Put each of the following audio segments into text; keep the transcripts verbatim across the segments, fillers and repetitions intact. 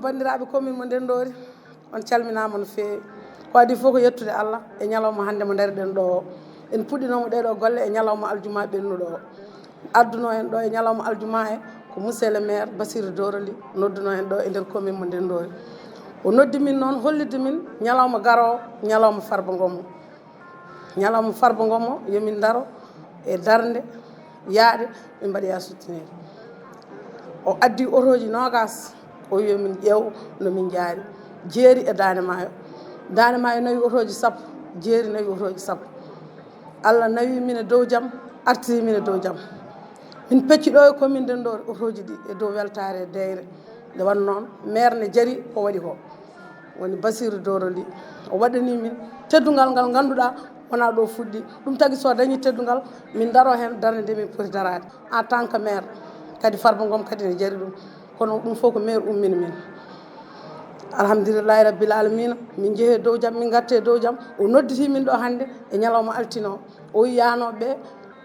Banndiraaɓe commune mo Ndenndori, on calminaama no feewi. Ko adii fof ko yettude Allah e ñalawma hannde mo ndariɗen ɗo o. En puɗɗinooma ɗee ɗoo golle e ñalawma aljuma ɓennuɗo o. Adduno en ɗo e ñalawma aljuma he ko monsieur le maire Bassirou Doro Ly nodduno en ɗo e nder commune mo Ndenndori. O noddi min noon, hollidi min ñalawma garoowo, ñalawma Farba Ngom o. Ñalawma Farba Ngom o, yo min ndaro e darnde yaaɗe, min mbaɗoya soutenir. O addi otooji noogas, o wi yo min ƴeew no min njaari. Jeeri e Daande Maayo. Daande Maayo nawi otooji sappo, Jeeri nawi otooji sappo. Allah nawi min e dow jam, artiri min e dow jam. Min pecci ɗo e commune Ndenndori otooji ɗi e dow weltaare e deyre. Nde wano noon, maire ne jari ko waɗi ko. Woni Bassirou Doro Ly. O waɗani min teddungal ngal ngannduɗaa wonaa ɗo fuɗɗi. Ɗum tagi so dañi teddungal, min ndaro heen darnde nde min poti daraade. En tant que maire, kadi Farba Ngom kadi ne jari ɗum. Kono ɗum fof ko maire ummini min. Alhamdulillahi Rabbil Alamina, min njehe dow jam, min ngatte dow jam. O nodditi min ɗo hannde e ñalawma altine o. O wi yaanooɓe ɓe,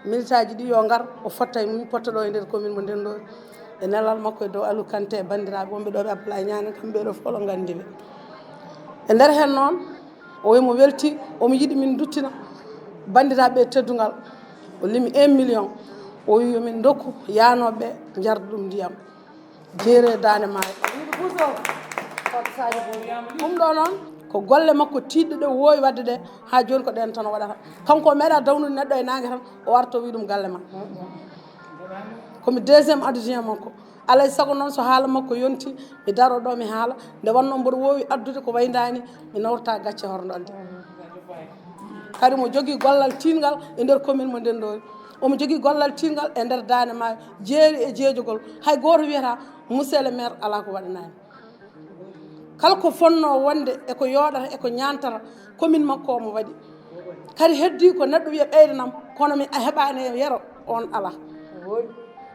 militaaji ɗi yo ngar, o fotta e min, potta ɗo e nder commune mo Ndenndori. E nelal makko e dow Aliou Kanté e banndiraaɓe wonɓe ɗo, ɓe Abdoulaye Niane, kamɓe ɗo fof oɗon nganndi ɓe. E nder heen noon, o wi mo welti, omo yiɗi min nduttina banndiraaɓe e teddungal. O limi un million. O wi yo min ndokku yaanooɓe ɓe njarda ɗum ndiyam. Jeeri e Daande Maayo. Ɗum ɗo noon ko golle makko tiiɗɗe ɗe o woowi waɗde ɗe, haa jooni ko ɗeen tan o waɗata. Kanko o meeɗaa dawnude neɗɗo e naange tan, o arta o wi ɗum galle ma. Ko mi deuxième adjoint makko. Alaa e sago noon so haala makko yonti, mi daro ɗo mi haala. Nde wonnoo mboɗo woowi addude ko wayndaani, mi nawrata gacce horndolde. Kadi mo jogii gollal tiiɗngal e nder commune mo Ndenndori. Omo jogii gollal tiiɗngal e nder Daande Maayo, Jeeri e Jeejogol. Hay gooto wiyata, monsieur le maire, alaa ko waɗanaani. Kala ko fonnoo wonde e ko yooɗata e ko ñaantata, commune makko omo waɗi. Kadi heddii ko neɗɗo wiya ɓeydanam, kono mi a heɓaani e yero on alaa.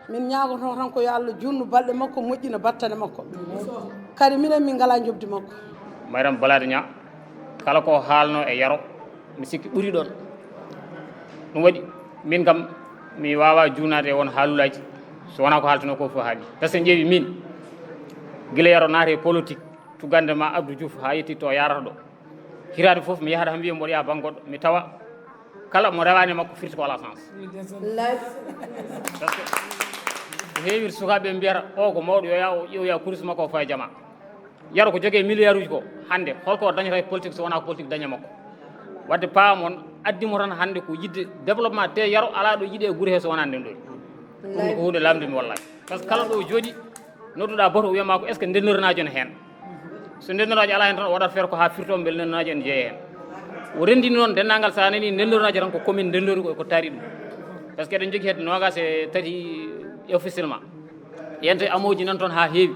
Min ñaagoto tan ko yo Allah juutnu balɗe makko, moƴƴina battane makko. Kadi minen min ngalaa njoɓdi makko. Mayram Balaade Ñaa, kala ko haalno e yaro, mi sikki ɓuri ɗon. Ɗum waɗi, min kam, mi waawaa juunaade e won haalulaaji, so wonaa ko haaltunoo ko fof haali. Par ce que ƴeewi min, gila yaro naati e politique, tuggande ma Abdou Diouf haa yetti to yaarata ɗo. Hitaande fof mi yahata haa mbiya mboɗo yaha bannge goɗɗo, mi tawa kala mo rewaani e makko firti ko alaa sens. Par ce que ko heewiri sukaaɓe mbiyata, o ko mawɗo, yo yaha o ƴeewoya kurus makko o fawa jama. Yaro ko jogee milliard uji ko, hannde holko o dañata e politique so wonaa ko politique daña makko? Wadde paam on addi mo tan hannde ko yiɗde développement, te yaro alaa ɗo yiɗe e gure he so wonaa Ndenndori. Ɗum ko huunde lamnde mi wallahi. Par ce que kala ɗo o jooɗi, nodduɗaa boto o wiyama ko est ce que Ndenndornaajo ne heen? So Ndenndornaajo alaa heen tan o waɗat feere ko haa firto mbele Ndenndornaajo ene jeeya heen. O renndini noon denndaangal, so a nanii Ndenndornaajo tan ko commune Ndenndori ko, ko taari ɗum. Par ce que eɗen njogii hedde noogaas e tati officiellement. Yente amooji nan toon haa heewi.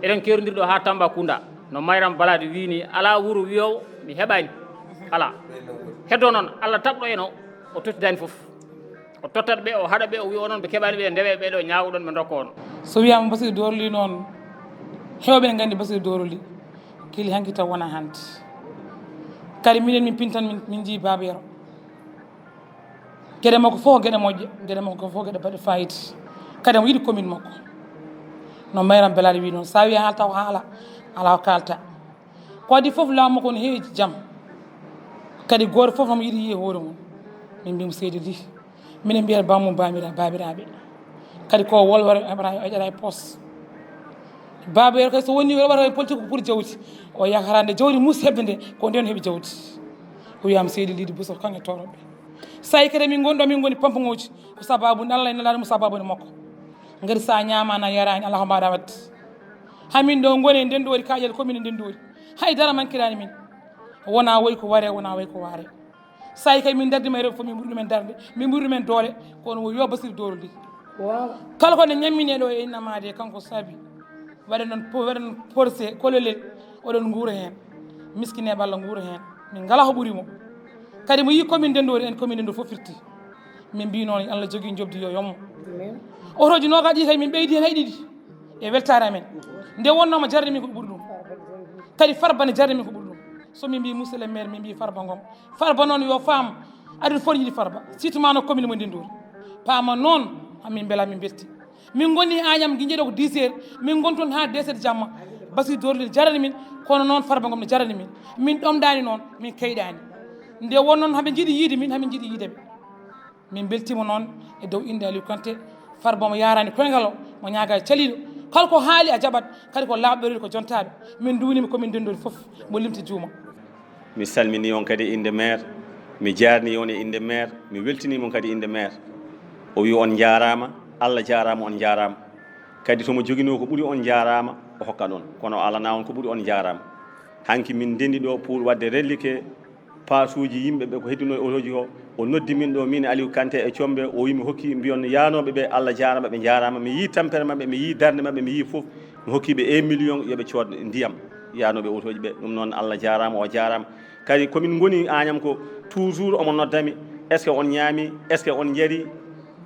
Eɗen keerondiri ɗo haa Tambacounda. No Mayram Balaade wii ni, alaa wuro wiyoowo mi heɓaani. Alaa. Heddo noon, Allah taɓɗo en o, o tottidaani fof. O tottat ɓe, o haɗa ɓe, o wi onon ɓe keɓaani ɓe, ndewe ɓe ɗo ñaawoɗon ɓe ndokka on. So wiyaama Bassirou Doro Ly noon, heewɓe ne nganndi Bassirou Doro Ly. Kili hanki taw wona hannde. Kadi minen min pintan min, min njii Baaba Yero. Geɗe makko fof ko geɗe moƴƴe, geɗe makko fof ko geɗe baɗɗe fayida. Kadi omo yiɗi commune makko. No Mayram Balaade wii noon, so a wii haalta ko haala, alaa ko kaalta. Ko adii fof laamu makko ne heewi jam. Kadi gooto fof omo yiɗi yiye hoore mum. Min mbiyamo seydi Ly. Minen mbiyata bammum bamira-, babiraaɓe. Kadi ko wolwere heɓata o ƴeɗa e poos. Baaba Yero kadi so woni o waɗata e politique ko pour jawdi. O yakata nde jawdi mus heɓde nde, ko nden heɓi jawdi. O wiyama seydi Ly Bousso ko kanko e toroɓe. Sa yi kadi min ngonɗo, min ngoni pompe ngoji. Ko sababu nde Allah e nelaɗo mo sababu nde makko. Ngari sa ñamani a yarani, ala ko mbaɗa wadde. Hamin ɗo ngoni e Ndenndori, kaƴel commune Ndenndori. Hay dara mankirani min. Wona woy ko ware, wona woy ko ware. Sa yi kay min dardima e rewɓe fof, min ɓuri ɗumen darde, min ɓuri ɗumen doole, kono wo yo Bassirou Doro Ly. Kala ko ne ñammine ɗo e innama de, kanko saabi. Waɗen noon po-, waɗen porse, kololel, oɗon nguura heen. Miskineeɓe Allah nguura heen. Min ngala ko ɓuri mo. Kadi mo yi commune Ndenndori, en commune Ndenndori fof firti. Min mbi noon, Allah jogii njoɓdi yo yommo. Otoji noogaji ɗi kay min ɓeydi heen hay ɗiɗi. E weltaare amen. Nde wonnoma jarde min ko ɓuri ɗum. Kadi Farba ne jarde min ko ɓuri ɗum. So min mbi monsieur le maire, min mbi Farba Ngom. Farba noon yo faam, aduna fof yiɗi Farba. Surtout ma no commune mo Ndenndori. Paama noon, amin mbela min belti. Min ngoni Añam, ngi njeɗo ko dix heures, min ngon toon haa deux heures jamma. Basi Dorlil jarani min, kono noon Farba Ngom ne jarani min. Min ɗomɗaani noon, min kayɗaani. Nde won noon haɓe njiɗi yiide min, haɓe njiɗi yiide ɓe. Min mbeltiima noon e dow innde Aliou Kanté. Farba mo yaarani koyngal o, mo ñaaga e caliiɗo. Kala ko haali a jaɓat, kadi ko laaɓɗoriiɗo, ko jontaaɗo. Min nduwniima ko min ndenndori fof, mo limti juuma. Mi salmini on kadi innde maire, mi jaarni on e innde maire, mi weltini mon kadi innde maire. O wi on njaaraama, Allah jaaraama, on njaaraama. Kadi somo joginoo ko ɓuri on njaaraama, o hokkat on. Kono o alana on ko ɓuri on njaaraama. Hanki min ndendi ɗo pour wadde relike paasuuji yimɓe ɓe ko heddino e otoji ko. O noddi min ɗo, min Aliou Kanté e combe, o wi mi hokki mbiyon yaanooɓe ɓe Allah jaaraama, ɓe njaaraama. Mi yii tampere maɓɓe, mi yii darnde maɓɓe, mi yii fof. Mi hokki ɓe un million yo ɓe cood ndiyam. Yaanooɓe otoji ɓe, ɗum noon Allah jaaraama, o jaaraama. Kadi komin ngoni Añam ko toujours omo noddami, est ce que on ñaami, est ce que on njari?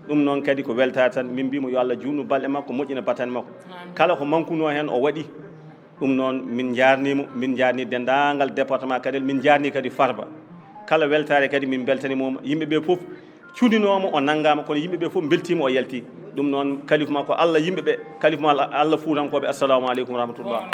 Ɗum noon kadi ko weltaare tan, min mbimo yo Allah juutnu balɗe makko, moƴƴina battane makko. Kala ko mankunoo heen o waɗi. Ɗum noon min njaarnii mo, min njaarnii denndaangal département Kanel, min njaarnii kadi Farba. Kala weltaare kadi min mbeltanii mo, yimɓe ɓe fof cuɗinooma, o nanngaama, kono yimɓe ɓe fof mbeltiima, o yalti. Ɗum noon kalifu makko Allah, yimɓe ɓe kalifu ma Allah, Fuutankooɓe, assalamu aleykum wa rahmatullah.